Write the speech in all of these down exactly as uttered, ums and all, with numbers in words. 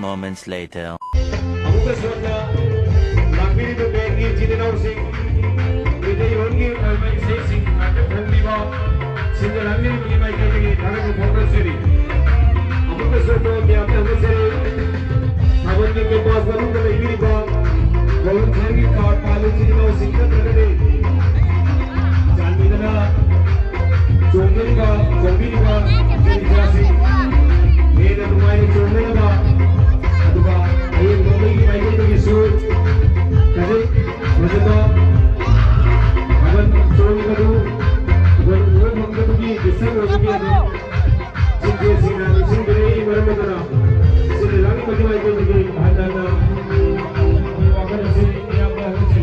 moments later. ꯑꯃꯨꯛꯀꯁꯨ ꯍꯟꯅ ꯂꯥꯛꯄꯤꯔꯤꯕ ꯕꯦꯟꯒꯤ ꯏꯆꯤꯟ ꯏꯅꯥꯎꯁꯤꯡ, ꯃꯩꯇꯩꯂꯣꯟꯒꯤ ꯑꯣꯏꯕ ꯏꯁꯩꯁꯤꯡ ꯉꯥꯛꯇ ꯐꯣꯡꯕꯤꯕ, ꯁꯤꯟꯖ ꯂꯥꯡꯕꯤꯔꯤꯕꯒꯤ ꯃꯥꯏꯀꯩꯗꯒꯤ ꯊꯥꯒꯠꯄ ꯐꯣꯡꯗꯣꯛꯆꯔꯤ꯫ ꯑꯃꯨꯛꯀꯁꯨ ꯑꯩꯈꯣꯏ ꯃꯌꯥꯝꯅ ꯍꯧꯒꯠꯆꯔꯤ꯫ ꯊꯥꯕꯜꯒꯤ campus ꯃꯅꯨꯡꯗ ꯂꯩꯕꯤꯔꯤꯕ volunteerꯒꯤ card ꯄꯥꯜꯂꯤ ꯏꯆꯤꯟ ꯏꯅꯥꯎꯁꯤꯡ ꯅꯠꯇ꯭ꯔꯒꯗꯤ ꯆꯥꯟꯕꯤꯗꯨꯅ ꯆꯣꯡꯖꯔꯤꯕ, ꯆꯣꯡꯕꯤꯔꯤꯕ ꯏꯆꯤꯟ ꯏꯆꯥꯁꯤꯡ ꯍꯦꯟꯅ ꯅꯨꯡꯉꯥꯏꯅ ꯆꯣꯡꯅꯅꯕ, ꯑꯗꯨꯒ ꯍꯌꯦꯡ ꯅꯣꯡꯃꯩꯒꯤ ꯃꯥꯏꯀꯩꯗꯒꯤꯁꯨ ꯐꯖꯩ, ꯐꯖꯕ ꯊꯥꯕꯜ ꯆꯣꯡꯂꯤꯕꯗꯨ ꯑꯩꯈꯣꯏ ꯎꯕ ꯐꯪꯗꯕꯒꯤ disturb ꯑꯣꯏꯕꯒꯤ ꯑꯗꯨꯝ ꯁꯤꯡꯁꯤꯅ ꯅꯤꯡꯁꯤꯡꯕꯤꯔꯛꯏ꯫ ꯃꯔꯝ ꯑꯗꯨꯅ ꯁꯤꯗ ꯂꯥꯛꯂꯤꯕ ꯃꯥꯏꯀꯩꯗꯒꯤ ꯍꯟꯅ ꯍꯟꯅ ꯋꯥꯈꯜ ꯑꯁꯤ ꯃꯤꯌꯥꯝꯗ ꯍꯪꯁꯤ꯫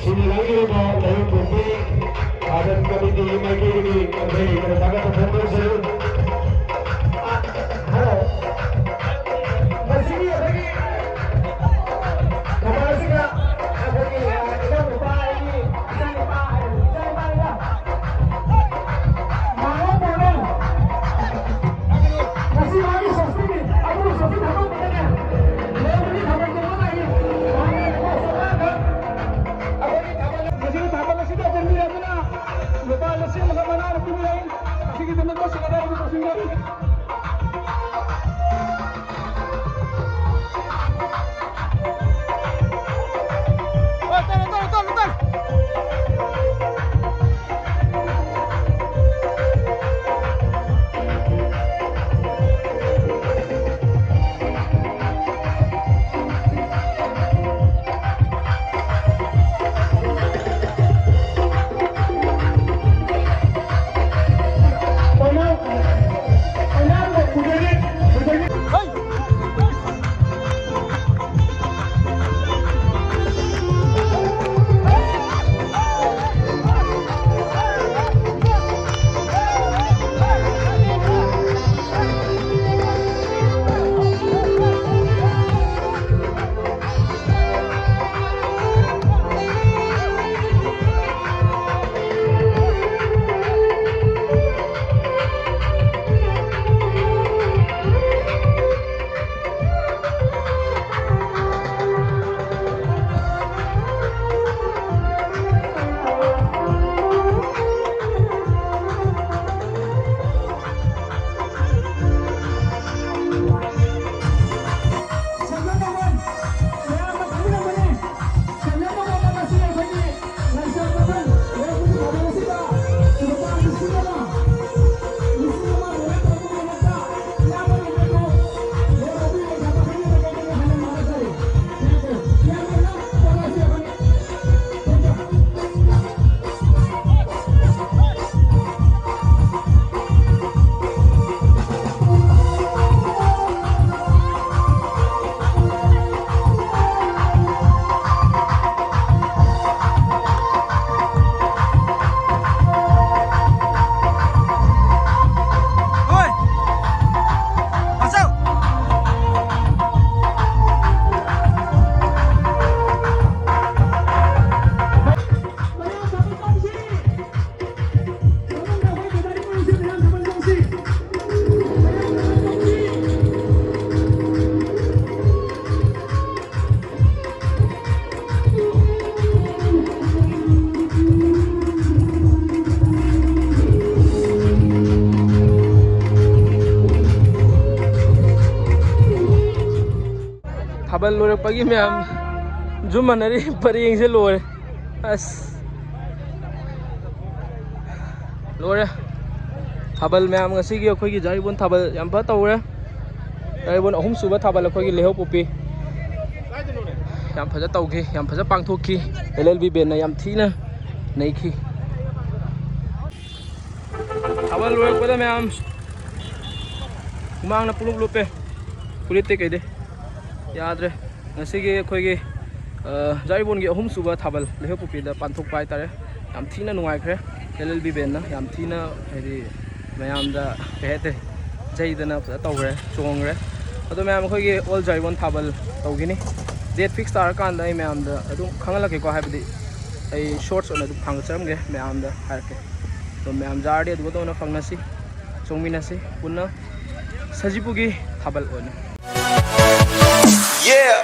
ꯁꯤꯅ ꯂꯥꯡꯂꯤꯕ ꯂꯥꯏꯑꯣꯟ ꯄꯨꯝꯕꯤ ꯁꯥꯗꯟ ꯀꯃꯤꯇꯤꯒꯤ ꯃꯥꯏꯀꯩꯗꯒꯤ ꯈꯪꯖꯩ ꯍꯩꯗꯅ ꯊꯥꯒꯠꯄ ꯐꯣꯡꯗꯣꯛꯆꯔꯤ꯫ ꯍꯜꯂꯣ꯫ ꯃꯁꯤꯒꯤ ꯑꯩꯈꯣꯏꯒꯤ ꯊꯧꯔꯝ ꯑꯁꯤꯗ ꯑꯩꯈꯣꯏꯒꯤ, ꯑ, ꯏꯅꯥꯎꯅꯨꯄꯥ ꯑꯩꯒꯤ ꯏꯆꯥꯅꯨꯄꯥ ꯍꯥꯏꯕ ꯏꯆꯥꯅꯨꯄꯥꯅꯤꯗ꯫ ꯃꯥꯉꯣ ꯄꯥꯉꯜ꯫ ꯉꯁꯤ ꯃꯥꯒꯤ ꯁꯣꯁꯇꯤꯅꯤ꯫ ꯑꯗꯨꯕꯨ ꯁꯣꯁꯇꯤ ꯊꯥꯗꯣꯛꯄꯗꯅꯦ, ꯂꯣꯏꯕꯒꯤ ꯊꯥꯕꯜ ꯆꯣꯡꯕ ꯂꯥꯛꯏ꯫ ꯃꯥꯉꯣ ꯄꯥꯉꯜ꯫ ꯑꯩꯈꯣꯏꯒꯤ ꯊꯥꯕꯜ, ꯉꯁꯤꯒꯤ ꯊꯥꯕꯜ ꯑꯁꯤꯗ ꯄꯨꯟꯕꯤꯔꯗꯨꯅ ꯂꯨꯄꯥ ꯂꯤꯁꯤꯡ ꯑꯃꯒ ꯃꯉꯥ ꯄꯤꯕꯤꯔꯛꯏ꯫ ꯑꯁꯤꯒꯤꯗꯃꯛꯇ ꯁꯦꯀ꯭ꯔꯦꯇꯔꯤꯕꯨ ꯀꯧꯁꯤꯟꯖꯔꯤ꯫ ꯊꯥꯕꯜ ꯂꯣꯏꯔꯛꯄꯒꯤ ꯃꯌꯥꯝ ꯖꯨꯝ ꯃꯥꯟꯅꯔꯤ꯫ ꯄꯔꯦꯡꯁꯦ ꯂꯣꯏꯔꯦ꯫ ꯑꯁ, ꯂꯣꯏꯔꯦ꯫ ꯊꯥꯕꯜ ꯃꯌꯥꯝ ꯉꯁꯤꯒꯤ ꯑꯩꯈꯣꯏꯒꯤ ꯖꯥꯔꯤꯕꯣꯟ ꯊꯥꯕꯜ ꯌꯥꯝ ꯐꯖ ꯇꯧꯔꯦ꯫ ꯖꯥꯔꯤꯕꯣꯟ ꯑꯍꯨꯝ ꯁꯨꯕ ꯊꯥꯕꯜ ꯑꯩꯈꯣꯏꯒꯤ ꯂꯩꯍꯧꯄꯣꯛꯄꯤ꯫ ꯌꯥꯝ ꯐꯖ ꯇꯧꯈꯤ, ꯌꯥꯝ ꯐꯖ ꯄꯥꯡꯊꯣꯛꯈꯤ꯫ ꯑꯦꯜ ꯑꯦꯜ ꯕꯤ ꯕꯦꯟꯅ ꯌꯥꯝ ꯊꯤꯅ ꯅꯩꯈꯤ꯫ ꯊꯥꯕꯜ ꯂꯣꯏꯔꯛꯄꯗ ꯃꯌꯥꯝ ꯍꯨꯃꯥꯡꯅ ꯄꯨꯂꯨꯞ ꯂꯨꯞꯄꯦ꯫ ꯐꯨꯔꯤꯠꯇꯩ ꯀꯩꯗꯩ ꯌꯥꯗ꯭ꯔꯦ꯫ ꯉꯁꯤꯒꯤ ꯑꯩꯈꯣꯏꯒꯤ, ꯑ, ꯖꯥꯔꯤꯕꯣꯟꯒꯤ ꯑꯍꯨꯝꯁꯨꯕ ꯊꯥꯕꯜ ꯂꯩꯍꯧꯄꯣꯛꯄꯤꯗ ꯄꯥꯡꯊꯣꯛꯄ ꯍꯥꯏꯇꯥꯔꯦ꯫ ꯌꯥꯝ ꯊꯤꯅ ꯅꯨꯡꯉꯥꯏꯈ꯭ꯔꯦ꯫ ꯑꯦꯜ ꯑꯦꯜ ꯕꯤ ꯕꯦꯟꯅ ꯌꯥꯝ ꯊꯤꯅ, ꯍꯥꯏꯗꯤ, ꯃꯌꯥꯝꯗ, ꯀꯩ ꯍꯥꯏꯇꯥꯔꯦ, ꯌꯩꯗꯅ ꯐꯖ ꯇꯧꯈ꯭ꯔꯦ, ꯆꯣꯡꯈ꯭ꯔꯦ꯫ ꯑꯗꯣ ꯃꯌꯥꯝ, ꯑꯩꯈꯣꯏꯒꯤ ꯑꯣꯜ ꯖꯥꯔꯤꯕꯣꯟ ꯊꯥꯕꯜ ꯇꯧꯈꯤꯅꯤ꯫ ꯗꯦꯠ ꯐꯤꯛꯁ ꯇꯥꯔꯀꯥꯟꯗ ꯑꯩ ꯃꯌꯥꯝꯗ ꯑꯗꯨꯝ ꯈꯪꯍꯜꯂꯛꯀꯦꯀꯣ, ꯍꯥꯏꯕꯗꯤ ꯑꯩ ꯁꯣꯔꯠꯁ ꯑꯣꯏꯅ ꯑꯗꯨꯝ ꯊꯥꯡꯒꯠꯆꯔꯝꯒꯦ, ꯃꯌꯥꯝꯗ ꯍꯥꯏꯔꯛꯀꯦ꯫ ꯑꯗꯣ ꯃꯌꯥꯝ ꯖꯥꯔꯗꯤ ꯑꯗꯨꯒ ꯑꯣꯏꯅ ꯐꯪꯅꯁꯤ, ꯆꯣꯡꯃꯤꯟꯅꯁꯤ ꯄꯨꯟꯅ ꯁꯖꯤꯕꯨꯒꯤ ꯊꯥꯕꯜ ꯑꯣꯏꯅ꯫ Yeah.